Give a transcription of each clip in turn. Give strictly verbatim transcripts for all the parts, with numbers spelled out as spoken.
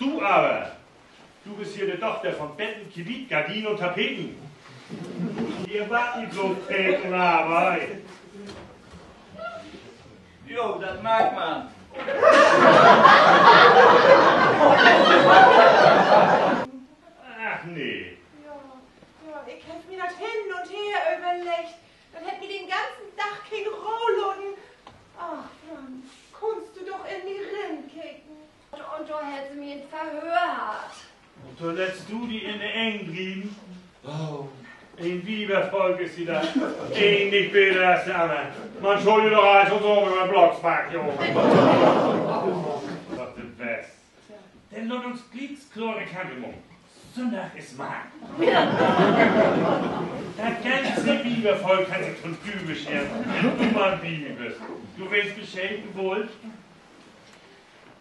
Du aver, du büst hier de Dochter von Betten, Kredit, Gardinen un Tapeten. Hier warrt nich blots Tapeten arbeidt. Jo, dat markt man. Ach nee. Ja, ja, ik heff mi dat hen un her överleggt. Dat hett mi den ganzen Dag keen Roh laten. Ach, Franz, kunnst du doch in mi rinkieken. Un dor hett se mi in Verhöör hatt. Un dor lettst du di in de Eng drieven? Oh, en Wievervolk is di dat. Een nich beter as de annern. Man schull je doch all tosamen in Blocksbarg, jo. Wat de West. Denn laat uns glieks klore Kante maken. Sünndag is Markt. Dat ganze Wievervolk kann sik to'n Düvel scheren, wenn du man bi mi büst. Du weetst Bescheed, du Bold.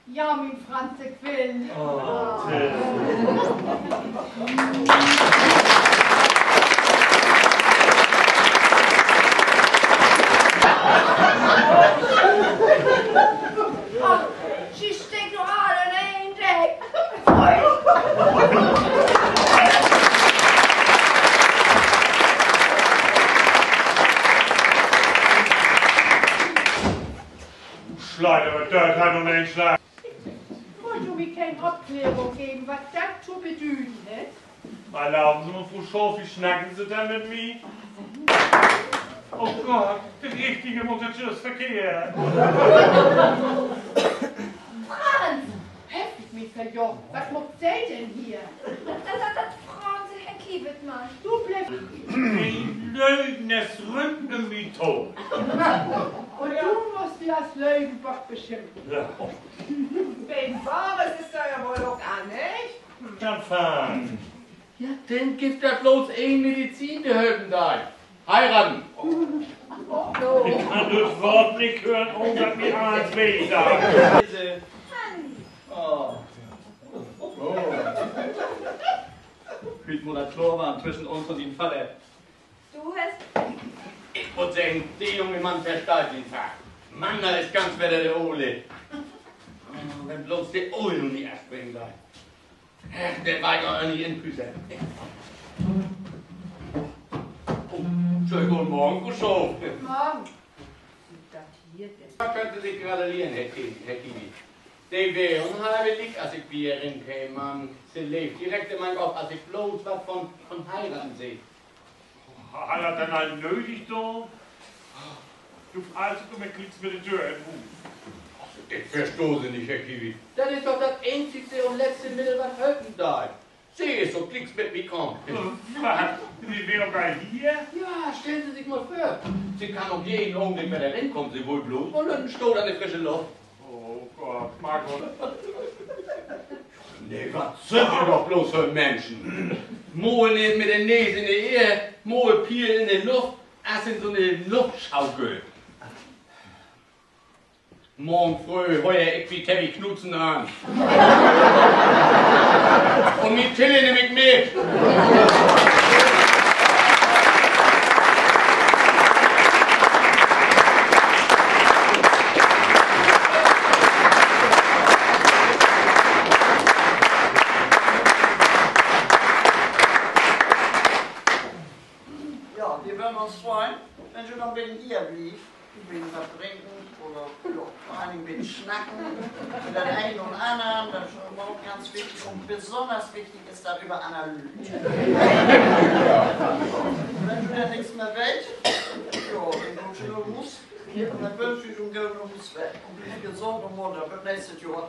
Ja, mien Franz, ik will. Ach, ji stickt doch all in een Deck. Sleit aver dörch, hett noch nich Slag. Wullt du mi keen Opklärung geven, wat dat to bedüden hett? Erlauben Se mal, Fru Schaaf, wie snacken Se denn mit mi? Oh Gott, de Richtige mutt dat jüst verkehrt. Franz! Heff ik mi verjocht. Wat maakt Se denn hier? Dat, dat, dat fraagt Se Herr Kiewit man. Du bliffst en Lögen, dat rümmt üm mi to. Un du muttst di as Lögenbock beschimpen. Ja. Beten Wahres is dor ja woll ok an, nich? Anfang. Ja, denn gifft dat blots een Medizin, de helpen deit. Heiraten. Ik kann dat Woort nich hören, ahn dat mi allens weh deit. Hüt mutt dat kloor warrn twischen uns un dien Vadder. Du hest... Ik mutt seggen, de junge Mann versteiht sien Fach. Mann, dat is ganz wedder de Ole. Wenn blots de Ole nu nich afspringen deit. De warrt ja nich inpüstern. Oh, schönen guten Morgen, Fru Schaaf. Morgen. Dat hier denn. Dor köönt Se sik gratulieren, Herr Ki-, Herr Kiwi. Se weer unheimlich liek, as ik bi Se rinkeem, man Se leep direkt in mien Kopp, as ik blots wat von, von Heiraten sä. Harr dat denn al nödig ween? Du, also, du mit glieks mit de Döör in Huus. Ik verstah Se nich, Herr Kiwi. Dat is doch dat eenzigste un letzte Middel, wat helpen deit. Se is doch glieks mit mi kamen. Wat? Se weer doch al hier? Ja, stellen Se sik mal vör. Se kann ok jeden Ogenblick wedder rinkamen. Se wull blots mal en Stoot an de frische Luft. Oh Gott, Markus. Nee, wat sünd wi doch blots för Minschen? Mal mit de Nees in de Eer, mal Piel in de Luft, as in so 'ne Luftschaukel. Morgen fröh heuer ik bi Teddy Knudsen an. Un mien Tilly nehm ik mit. Ja, wi wörrn uns freuen, wenn Se noch en beten hier blievt. En beten wat drinken oder, ja, vör allen Dingen en beten snacken. Över dat een un anner, dat is ok ganz wichtig. Un besünners wichtig is dat över anner Lüüd. Wenn Se denn nix mehr weet, ja, denn gaht Se na Huus. Un denn wünsch ik en goden Huusweg un blievt gesund un munter. Bit nächstet Johr.